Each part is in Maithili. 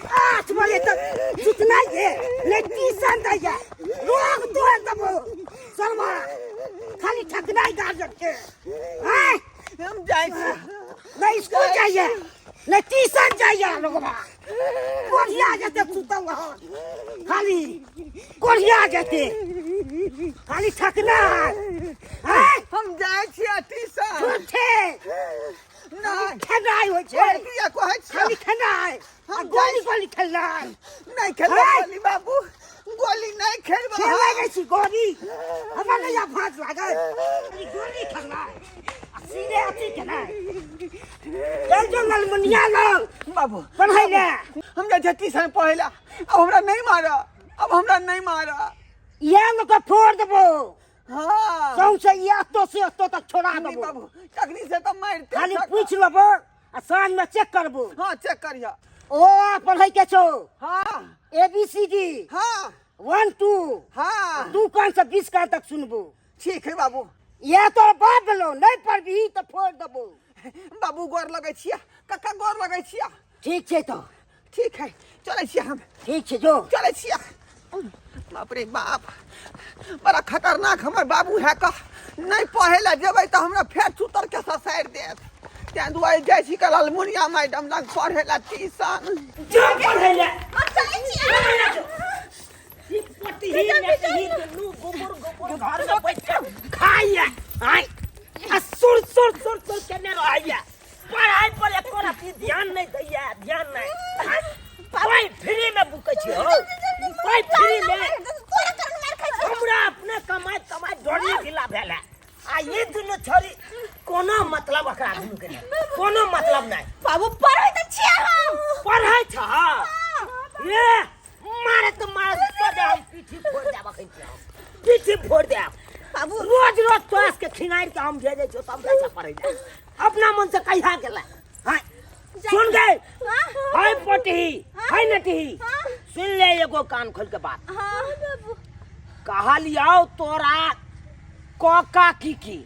8 बजे तक सुतना ये नहीं ट्यूशन दैया रोग तोड़ देबो शर्मा खाली ठकनाइ गार्जियन के आँय हम जाइ छी नहीं स्कूल जाइए नहीं ट्यूशन जाइए लोगवा कोढ़िया जेते सुतल रह खाली कोढ़िया जेते खाली ठकना आँय हम जाइ छी ट्यूशन झूठे नहि खेनाइ होइ छै किया कहै छी खाली खेनाइ आ हम गोली गोली खेलनाइ नहि खेलबै हे! गोली बाबू गोली नहि खेलबै खेलै जाइ छी गोली हमरा नहि आब भाँज लागल खाली गोली खेलनाइ आ सीधे अथी केनाइ चल जो ललमुनिया लग बाबू पढ़ै लए हम जाइ छियै ट्यूशन पढ़ै लए अब हमरा नहि मारऽ अब हमरा नहि मारऽ इएह लोक के फोड़ देबो हाँ सौंसे ई एतो से एतो तक छोड़ा नहीं देबो बाबू तखनी से तो मारते खाली छक। पूछि लेबो आ साँझ में चेक करबो हाँ चेक करिया ओ पढ़ै के छौ हाँ ए बी सी डी हाँ 1 2 हाँ 2 कान से 20 कान तक सुनबो ठीक है बाबू इएह तोर बाप भेलो नहीं पढ़बी तऽ फोड़ देबो बाबू गोर लगै छिया कक्का गोर लगै छिया ठीक छै तऽ ठीक है चलै छिया हम ठीक छै जो चलै छिया बाप रे बाप बड़ा खतरनाक हमर बाबू है का नहीं पढ़े ला जेबै तऽ हमरा फेर चुतर के ससारि देत तें दुआरे जाइ छी कल अलमुनिया मैडम लग पढ़े ला ट्यूशन जो पढ़ै ले हम चलै छियै घर में बैठ के खाइए आय आ सुर सुर सुर सुर केने रहैए पढ़ाई पर एको रत्ती ध्यान नहीं दैया ध्यान नहीं आँय? पाइ फ्री में बुकै छी हो पाइ फ्री में तोरा कारण मार खाइ छी हमरा अपने कमाइत कमाइत डोरी ढीला भेल है आ ई दुनू छोरी कोनो मतलब एकरा दुनू के नहीं कोनो मतलब नहीं बाबू पढ़ै तऽ छियै हम पढ़ै छ ये मारे तो मारे तो दे हम पीठी फोड़ देब अखन के हम पीठी फोड़ देब बाबू रोज रोज तोरा के खिनार के हम भेजै छियो तब जाइ छ पढ़ै ले अपना मन से कहिया गेला हाँ सुन गए हाँ हाय पटही हाय नटही हाँ। सुन ले एगो कान खोल के बात हाँ बाबू कहलियौ तोरा कका की की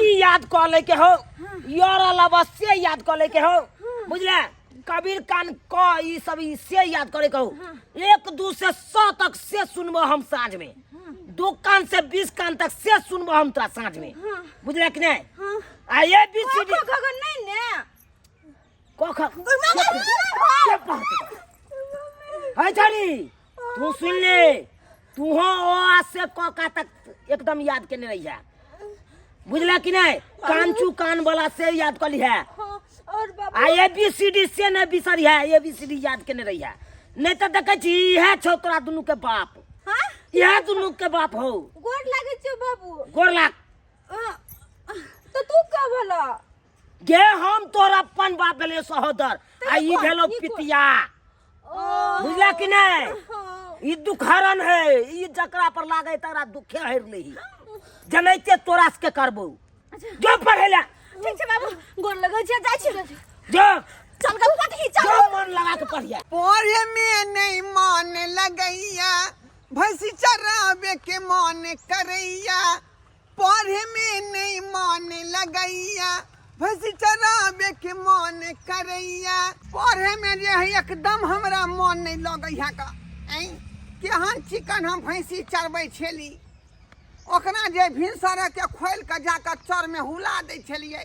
ई याद कऽ ले के हो your अलावा से याद कऽ ले के हो बुझले कबीर कान क ई सब ई से याद करे के हो 1 2 से 100 तक से सुनबो हम साँझ में 2 कान से 20 कान तक से सुनबो हम तोरा साँझ में बुझले कि नहीं आ ए बी सी डी क ख ग नहीं ने क ख के पढ़तै? है छड़ी तू सुन ले तू हो ओ आ से क का तक एकदम याद केने रही है बुझला कि नहीं कांचू कान वाला से याद कर ली है हाँ और बाबू आ ए बी सी डी से नहीं बिसरी है ए बी सी डी याद केने रही है नहीं तो देखे छी इहे छौ तोरा दुनू के बाप हाँ इहे दुनू के बाप हो गोर लागै छियौ बाबू गोर लाग तो तू का भला गे हम तोर अपन बाप भेलियो सहोदर आ ई भेलो पितिया बुझला कि नहीं ई दुखहरण है ई जकरा पर लागे तकरा दुखे हरि लही जनैते तोरा के करबो जो पढ़े ला ठीक छै बाबू गोर लगै छै जाइ छी जो चल के पटही चल जो मन लगा के पढ़िया पढ़े में नहीं मन लगैया भैंसी चरावे के मन करैया पढ़े में नहीं मन लगैया भैंसी चरावे के मन करैया पढ़े में जे है एकदम हमरा मन नहीं लगैया का ऐं केहन चिकन हम भैंसी चरबै छली ओकरा जे भिनसर के खोलि कऽ जाकऽ चरमे हुला दै छलियै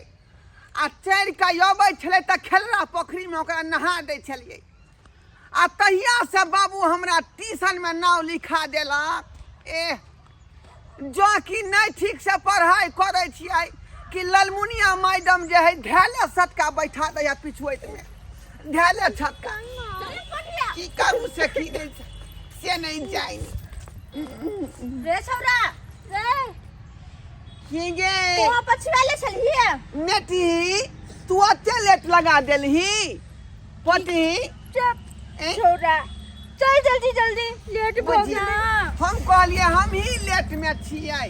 आ चरि कऽ अबै छलै तऽ खेलरा पोखरिमे ओकरा नहा दै छलियै आ तहियासँ बाबू हमरा ट्यूशनमे नाम लिखा देलक एह जँ कि नहि ठीकसँ पढ़ाइ करै छियै कि ललमुनिया मैडम जे है धैले सटका बैठा दैया पिछुआइतमे धैले छटका की करू से की नहि से नहि जानि रे छौरा रे की गे तू पछुआले छलही नेटी तू अते लेट लगा देलही पटी चुप ए? छौरा चल जल्दी जल्दी लेट भ बुझी गेलै हम कहलिए हम ही लेट में छियै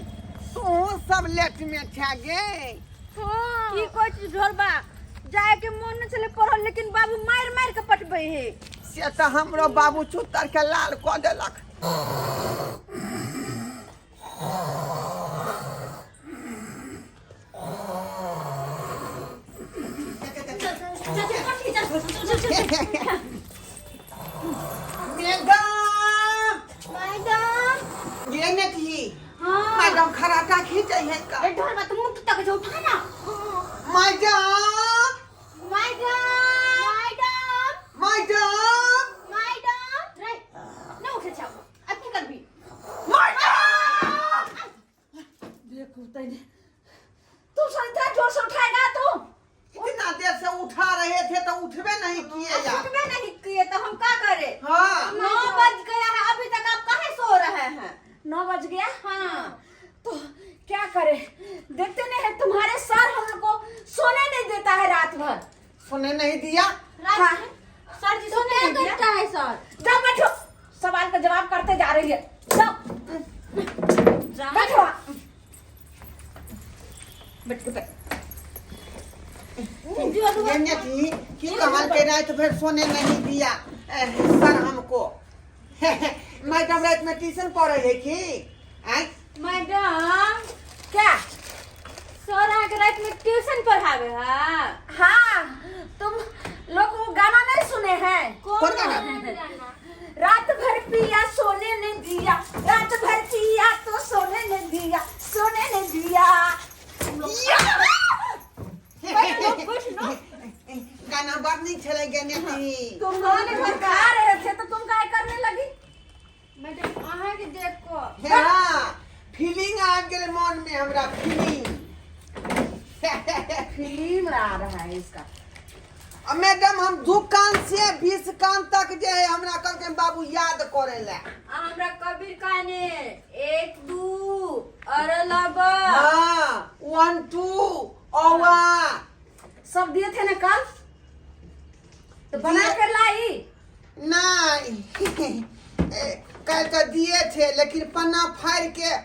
तू सब लेट में छे गे की कहै छी ढोरबा जाय के मन न छलै पढ़ल लेकिन बाबू मारि मारि के पटबै हे से तऽ हमरो बाबू चुतर के लाल कऽ देलक जाइ है का ए ढोरबा तू मुख तक जो उठा ना। Madam madam madam madam madam रे ना उठे छाव अब की करबी? मैडम देखो तैने तू सो इतना जोर से उठाएगा तू? इतना देर से उठा रहे थे तो उठबे नहीं किए यार। उठबे नहीं किए तो हम का करे? हाँ 9 बज गया है, अभी तक आप काहे सो रहे हैं? 9 बज गया? हाँ। तो क्या करे, देखते नहीं है तुम्हारे सर हम लोग को सोने नहीं देता है रात भर। सोने नहीं दिया? हाँ। सर जी सोने नहीं दिया करता है सर। जाओ बैठो, सवाल का जवाब करते जा रही है। जाओ बैठो बैठ के बैठ। ये थी कि कहल के रात भर सोने नहीं दिया सर हमको। मैडम रात में ट्यूशन पढ़े है की? आय? मैडम क्या सर आके रात में ट्यूशन पढ़ावे है? हाँ, तुम लोग वो गाना नहीं सुने हैं? कौन गाना? रात भर पिया सोने ने दिया, रात भर पिया तो सोने ने दिया, सोने ने दिया। गाना बड़ नीक छलै गने थी। तुम लोग खा रहे थे तो तुम काय करने लगी? मैडम अहाँ के देख को हाँ, फीलिंग आ गेल मन में हमरा, फीलिंग फिल्म आ रहा है इसका। अब मैडम हम 2 कान से 20 कान तक जे है हमरा कहलकै बाबू याद करे ला। हमरा कबीर काने 1 2 अरलब। हाँ 1 2 औवा सब दिए थे ना कल, तो बना कर लाई? नहीं कल तो दिए थे लेकिन पन्ना फाड़ के आ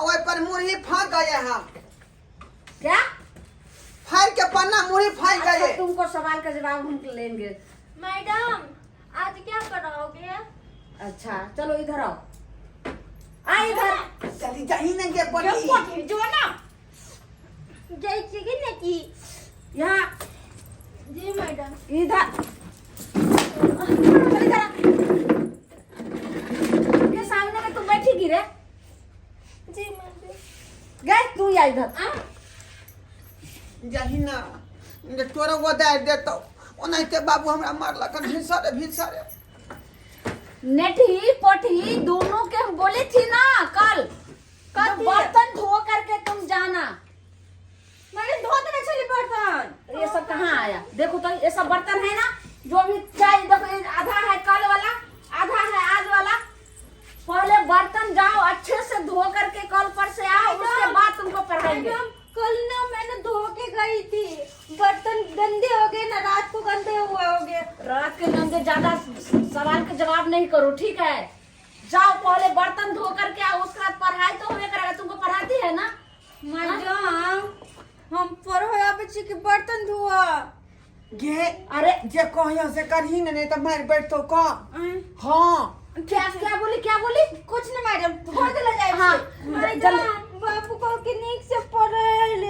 ओहि पर मुरही फाँक गए हम। क्या फाड़ के पन्ना मुरही फाँक अच्छा, गए। तुमको सवाल का जवाब हम लेंगे। मैडम आज क्या पढ़ाओगे? अच्छा चलो इधर आओ, आ इधर। चली जाही ना गे पटी। जो ना जाइ छी कि नहीं की यहाँ जी मैडम इधर चल इधर आ। के सामने में तुम बैठी गिरे। जी मैडम गए तू या इधर। जाही ना जे तोरा गोदारि देतौ ओनाहिते बाबू हमरा मारलक भिनसरे भिनसरे। नेठी पोठी दोनों के हम बोली थी ना कल, कल बर्तन धो करके तुम जाना। मैडम धो देने छली बर्तन। ये सब कहाँ आया? देखो तो ये सब बर्तन है ना, जो भी चाय देखो ये आधा है कल वाला, आधा है आज वाला। पहले बर्तन जाओ अच्छे से धो करके कल पर से आओ, उसके बाद तुमको पढ़ाएंगे। मैडम कल ना मैंने धो के गई थी, बर्तन गंदे हो गए ना, रात को गंदे हुए हो गए। रात के गंदे ज्यादा सवाल के जवाब नहीं करो, ठीक है? जाओ पहले बर्तन धो करके आओ, उसके बाद पढ़ाई तो होबे करेगा। तुमको पढ़ाती है ना मैडम हम पढ़ो आबै छी कि बर्तन धोआ? गे अरे जे कहियो से करही ने, नहीं तो मारि बैठतो कह। हाँ क्या क्या बोली, क्या बोली? कुछ नहीं मैडम, धो देला जाइ हाँ, छी। जल्दी। बाबू कह के नीक से पढ़े ले,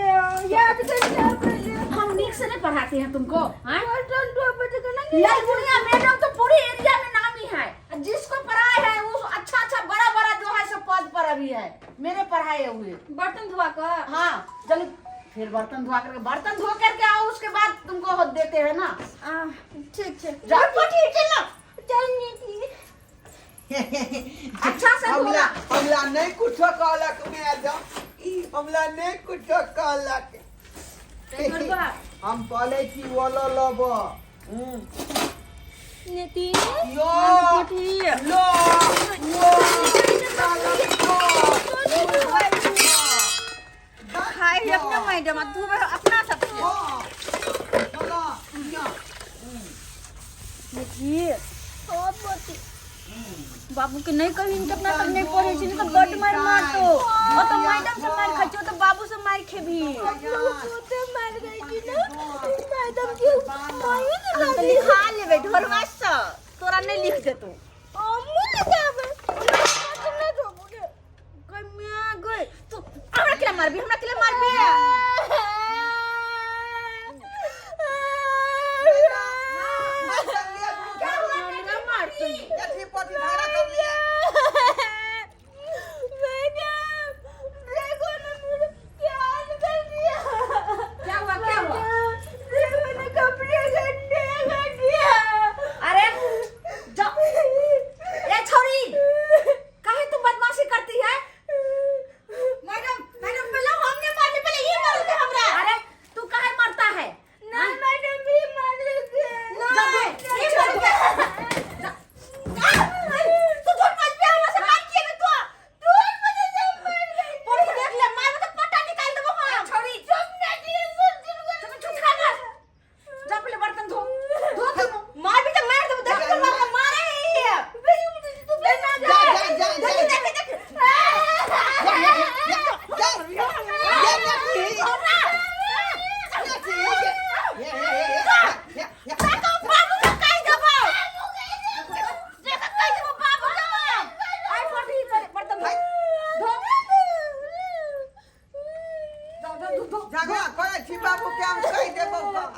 याद कर के आबै ले। हम नीक से नहीं पढ़ाते हैं तुमको? हाँ? बर्तन धोबै तऽ केना ललमुनिया मैडम तो पूरी एरिया में नामी है, जिसको पढ़ाए है वो अच्छा अच्छा बड़ा बड़ा जो है सब पद पर अभी है मेरे पढ़ाए हुए। बर्तन धोआ कर? हाँ जल्दी फिर बर्तन धोआ करके, बर्तन धो करके आओ, उसके बाद तुमको देते हैं ना। ठीक है जाओ। चलो चल नीति। अच्छा से हमला धोना। हमला नहीं कुछो कहलक मैडम, हमला नहीं कुछो कहलक। हम पहले की वाला लब। नीति यो लो वो खाइ अपना मैडम धोबे अपना सब। देखिए बाबू के नहीं कही तो अपना तक नहीं पढ़े छी, नहीं तो बड मार मारतो। ओ तो मैडम से मार खाइ छी, ओ तो बाबू से मार खेबी। मार गई छी ना मैडम के, हम तो लिखा लेबै ढोरवा से, तोरा नहीं लिख देतो। हमू लिखाबै ना धोबो गे गई मां गई। तू हमरा केला मारबी, हमरा केला मारबी? हमरा मारतै। मैडम देखो ना मेरे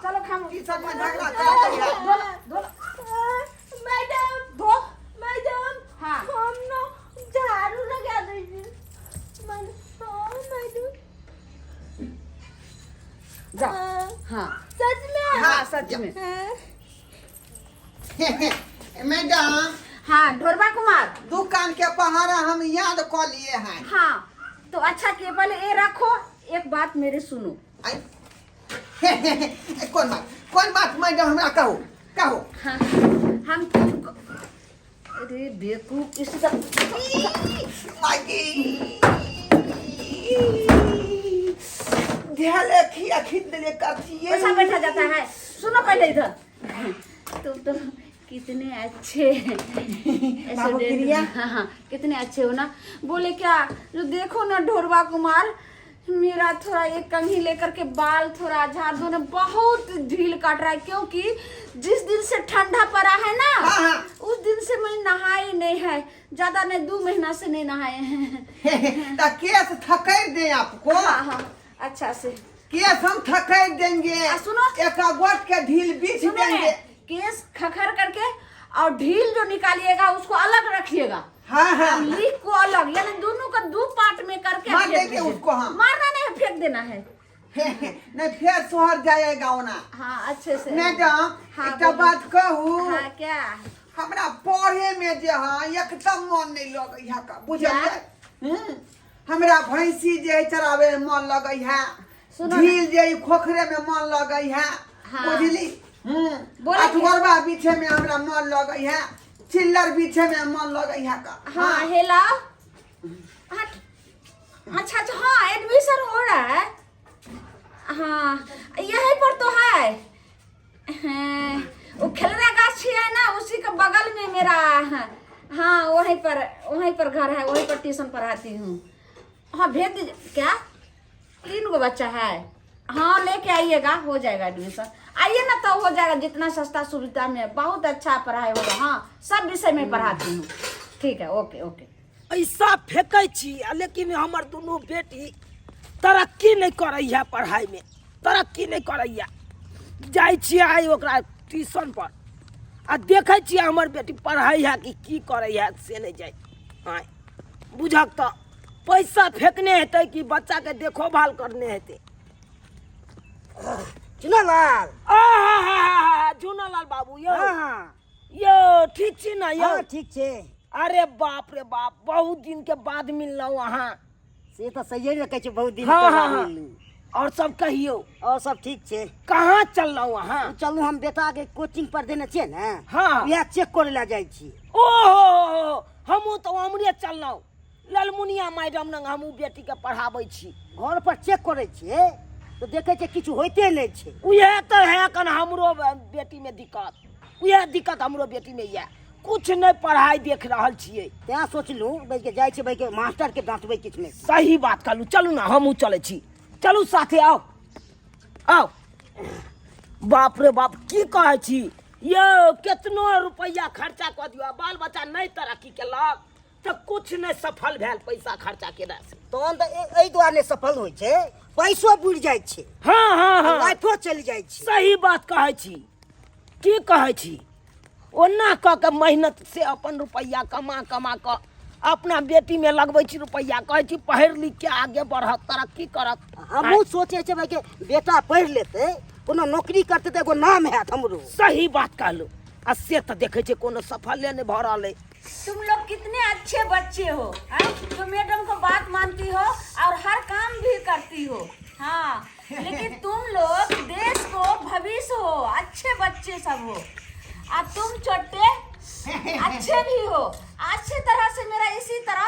चलो खामो। ट्यूशन में झगड़ा करते है। धो धो। मैडम, धो। मैडम। हाँ। हम ना झाड़ू लगा दीजिए। हाँ मैडम। जा। हाँ, हाँ। सच में? हाँ, सच में। हाँ। मैडम। हाँ ढोरबा कुमार। दुकान के पहाड़ा हम याद कऽ लिए हैं। हाँ तो अच्छा के पहले ये रखो, एक बात मेरे सुनो। आई। कोन बात, कोन बात मैडम, हमरा कहू, कहू। हाँ, हम तुमको, अरे बेवकूफ, इस सब मागी ध्यान खिया खींच देले करती। पैसा बैठा जाता है। सुनो पहले इधर, तुम तो कितने अच्छे बाबू स्टूडेंट। प्रिया। हाँ हाँ, कितने अच्छे हो ना। बोले क्या, जो देखो ना ढोरबा कुमार, मेरा थोड़ा एक कंघी लेकर के बाल थोड़ा झाड़ दो ना, बहुत ढील काट रहा है, क्योंकि जिस दिन से ठंडा पड़ा है ना, हाँ, हाँ। उस दिन से मैं नहाए नहीं है, ज्यादा नहीं, 2 महीना से नहीं नहाए हैं। तो केस थकड़ दे आपको। हाँ हाँ, अच्छा से। केस हम थकड़ देंगे। आ, सुनो। एक गोट के ढील बीछ सुनो ने, देंगे। केस खखर करके और ढील जो निकालिएगा उसको अलग रखिएगा। हाँ हाँ। और लीक को अलग, यानी दोनों का दो पार्ट में करके मार फेंक देंगे दीजिए। उसको हम। मारना नहीं है, फेंक देना है। नहीं, फिर सोहर जाएगा ओना। हाँ, अच्छे से। मैडम। हाँ, एकटा बोलिए। बात कहू? हाँ, क्या? हमरा पढ़े में जे है एकदम मन नहीं लगै है का, बुझलियै? हमरा भैंसी जे है चरावे में मन लगै है। सुनो ना। झील जे है खोखरे में मन लगै है। हाँ। बुझली? बोले। अठगोरबा बीछे में हमरा मन लगै है, चिल्लर बीछे में मन लगै है का। हाँ, हेलो, हाँ, अच्छा अच्छा, हाँ, एडमिशन हो रहा है। हाँ, यहीं पर तो है। हाँ, वो खेलना गाछी है ना, उसी के बगल में मेरा, हाँ हाँ, वहीं पर, वहीं पर घर है, वहीं पर ट्यूशन पढ़ाती हूँ। हाँ, भेज दीजिए। क्या तीन गो बच्चा है? हाँ, लेके आइएगा, हो जाएगा एडमिशन। आइए ना तो हो जाएगा, जितना सस्ता सुविधा में बहुत अच्छा पढ़ाई होगा। हाँ, सब विषय में पढ़ाती हूँ। ठीक है, ओके ओके। पैसा फेंकै छी आ लेकिन हमर दुनू बेटी तरक्की नहि करैया, पढ़ाइमे तरक्की नहि करैया। जाइ छियै आइ ओकरा ट्यूशन पर आ देखै छियै हमर बेटी पढ़ैया कि की करैया से नहि जाइ। आँय बुझक, तऽ पैसा फेकने हेतै कि बच्चाके देखभाल करने हेतै? चुनालाल। आहा, झूनालाल बाबू यौ। हाँ। यौ, ठीक छी ने यौ? हाँ, ठीक छै। अरे बाप रे बाप, बहुत दिन के बाद मिललहुँ अहाँ। से तऽ सहिए ने कहै छै, बहुत दिन हाँ के हाँ बाद हाँ मिललू। और सब कहियौ। और सब ठीक छै। कहाँ चललहुँ अहाँ? चलू, हम बेटा के कोचिंग पर देने छियै ने, हाँ। वएह चेक करे लए जाइ छी। ओहो, हमहूँ तऽ उम्हरे चललहुँ, ललमुनिया मैडम लग। हमहूँ बेटीके पढ़ाबै छी। घर पर चेक करै छियै तऽ देखै छियै किछु होइते नहि छै। उएह तऽ है कन हमरो बेटीमे दिक्कत, उएह दिक्कत हमरो बेटीमे यऽ, कुछ नहि पढ़ाइ देख रहल छियै। तैं सोचलहुँ बैठ के जाइ छियै, बैठ के मास्टर के डाँटबै किछु नहि। सही बात कहलहुँ, चलू ने, हमहूँ चलै छी, चलू साथे, आउ आउ। बाप रे बाप, की कहै छी यौ, केतनो रुपैआ खर्चा कऽ दियौ आ बाल बच्चा नहि तरक्की केलक तऽ कुछ नहि सफल भेल पैसा खर्चा केलासँ। तहन तऽ एहि दुआरे नहि सफल होइ छै, पैसो बुड़ि जाइ छै, हाँ हाँ हाँ लाइफो चलि जाइ छै। सही बात कहै छी। की कहै छी, ओना कऽ के मेहनत से अपन रुपैआ कमा कमा कऽ अपना बेटीमे लगबै छी रुपैआ, कहै छी पढ़ि लिख के आगे बढ़त, तरक्की करत। हमहूँ सोचै छियै भाइ के बेटा पढ़ि लेतै, कोनो नौकरी करतै तऽ एगो नाम हैत हमरो। सही बात कहलहुँ, आ से तऽ देखै छियै कोनो सफले नहि भऽ रहल अइ। तुम लोग कितने अच्छे बच्चे हो हैं? जो मैडम को बात मानती हो और हर काम भी करती हो। हाँ, लेकिन तुम लोग देश को भविष्य हो, अच्छे बच्चे सब हो और तुम छोटे अच्छे भी हो। अच्छे तरह से मेरा इसी तरह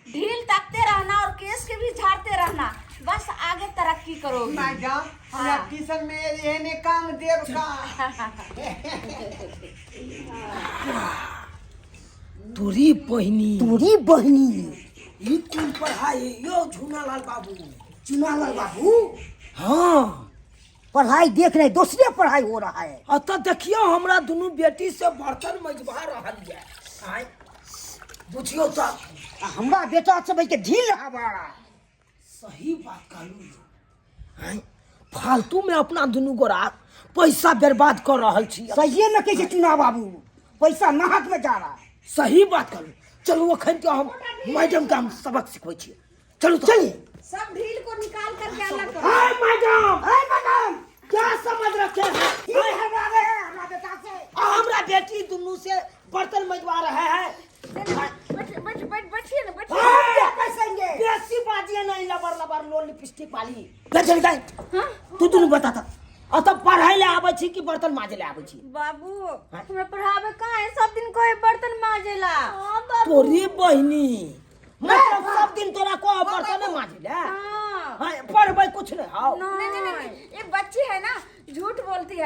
ढील ताकते रहना और केस के भी झाड़ते रहना, बस आगे तरक्की करोगे। मैडम, हमरा हाँ। ट्यूशन में एहने काम देब का? तोरी बहिनी। तोरी बहिनी। ई कोन पढ़ाई यौ झूनालाल बाबू? चुनालाल बाबू। हाँ। पढ़ाई देख रहे, दूसरे पढ़ाई हो रहा है। अतऽ देखियौ, हमरा दुनू बेटी से बर्तन मजबा रहल यऽ। आँय बुझियौ तऽ। आ हमरा बेटा सब के ढील हमारा। सही बात कहलू यौ। आँय फालतू में अपना दुनू गोरा पैसा बर्बाद कर रहल छी। सहिए में कहै छै चुनाव बाबू, पैसा नाहक में जा रहा है। सही बात कहलू। चलू अखन के हम मैडम के हम सबक सिखबै छी, चलू तो। चलिए। सब ढील को निकाल करके अलग करो। हाय मैडम, हाय मैडम, क्या समझ रखे हैं? की हमारे हैं हमरा बेटा से? आ हमरा बेटी दुनू से बर्तन मजवा रहे हैं। बैठ बैठ बैठ, बैठिए ना, बैठिए। हाय! क्या पैसेंगे? बेसी बाजिए नहीं, लबर लबर लो लिपस्टिक वाली। बैठ चल जाए तू दुनू बता ता, अतः पढ़ाई ले आबै छी कि बर्तन माजे ले आबै छी? बाबू, हमरा पढ़ावे कहाँ है? सब दिन कोई बर्तन माजेला। हाँ बाबू। तोरी बहिनी, मतलब सब दिन तोरा को बर्तन माजे ले? हाँ। हाँ, पढ़बै कुछ नहीं। हाँ, नहीं नहीं नहीं, ये बच्ची है ना, झूठ बोलती है।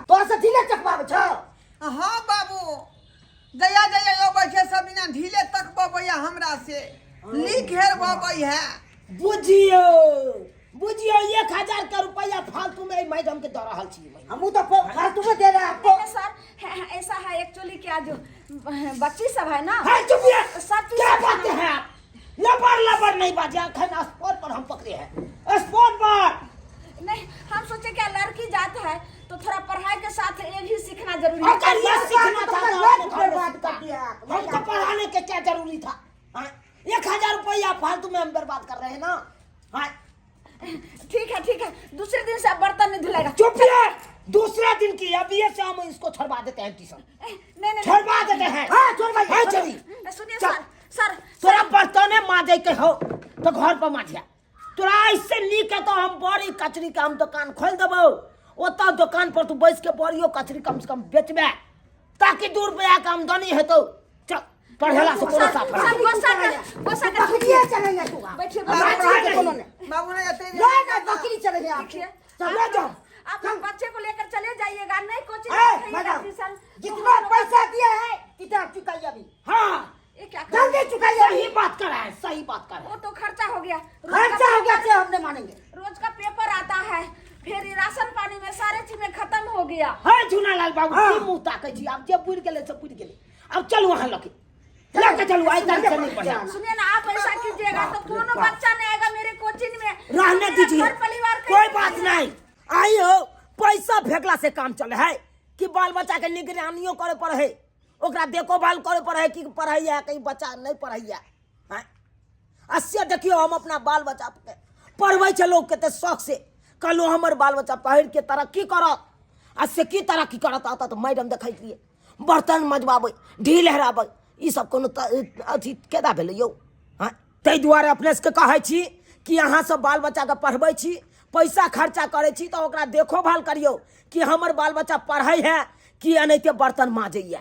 तोरा से ढीले चकवाबै छौ? हाँ बाबू, जया जया अबै छै सब दिना ढीले तक बबैया, हमरा से लीक हेर बबै है। बुझियो बुझियो, 1000 के रुपया फालतू में मैडम के दऽ रहल छी। हमहूँ तो फालतू में दे रहे हैं आपको। नहीं सर, ऐसा है एक्चुअली, क्या जो बच्ची सब है ना, है चुपिए। सब चीज क्या बात है आप? लबर लबर नहीं बाजे, अखन स्पॉट पर हम पकड़े हैं, स्पॉट पर। नहीं, हम सोचे क्या लड़की जात है तो थोड़ा पढ़ाई के साथ ये भी सीखना जरूरी है। अगर ये सीखना था तो अपने घर में बर्बाद सीखता। कर दिया। हमको पढ़ाने के क्या जरूरी था? हाँ? 1000 रुपया फालतू में हम बर्बाद कर रहे हैं ना। हाँ? ठीक है ठीक है, दूसरे दिन से अब बर्तन नहीं धुलेगा। चुप है, दूसरे दिन की अभी से हम इसको छुड़वा देते हैं ट्यूशन। नहीं नहीं, छुड़वा देते हैं। हाँ, छोड़वाइए। हाँ, चली। सुनिए चल। सर सर, तोरा बर्तने माजे के हो तो घर पर माजिया। तोरा ऐसे नीक है तो हम बड़ी कचरी के हम दुकान खोल देबो, ओतऽ दुकान पर तू बैस के बड़ियो कचरी कम से कम बेचबे, ताकि 2 रुपया के आमदनी हेतौ। चल, पढ़ेला से कोनो साफ सर गुस्सा कर, गुस्सा कर। बकरिए चढ़ेंगे तू। बैठिए। हमरा पढ़ा के कोनो नहीं। बाबू ने एते नहीं नहीं, बकरी चढ़ेंगे आप। देखिए, चल ले जाओ। आप लोग बच्चे को लेकर चले जाइएगा, नहीं कोचिंग ए, रखिएगा मैडम, ट्यूशन। जितना पैसा दिया है कितना चुकाइए अभी। हाँ, ये क्या कर? जल्दी चुकाइए। सही बात कर रहा है, सही बात कर रहा है। वो तो खर्चा हो गया, रोज खर्चा का हो गया से हमने मानेंगे। रोज का पेपर आता है, फिर ये राशन पानी में सारे चीज में खत्म हो गया। है झूनालाल बाबू, हाँ। की मुंह ताकै छी? आब जे बुरि गेलै से बुरि गेलै, आब चलू अहाँ लके, लके चलू, आइ तारीख से नहीं पढ़ा। सुनिए ना, आप ऐसा कीजिएगा तो कोनो बच्चा नहीं आएगा मेरे कोचिंग में। रहने मेरा दीजिए, घर परिवार का कोई बात नहीं। आई हो पैसा फेंकला से काम चले है कि बाल बच्चा के निगरानियो करे पर है, ओकरा देखभाल करे पर है कि पढ़ैया कहीं बच्चा नहीं पढ़ैया हैं। अस्य देखियो, हम अपना बाल बच्चा के पढ़बै छै लोग कते शौक से, कहलहुँ हमर बाल बच्चा पढ़ि के तरक्की करत, आ से की तरक्की करत? आता तऽ मैडम देखैत रहियै बर्तन मजबाबै, ढील हेराबै, ई सब कोनो अथी केना भेलै यौ? हँ, ताहि दुआरे अपने सबके कहै छी कि अहाँ सब बाल बच्चाके पढ़बै छी, पैसा खर्चा करै छी, तऽ ओकरा देखभाल करियौ कि हमर बाल बच्चा पढ़ै है कि एनाहिते बर्तन माजैया।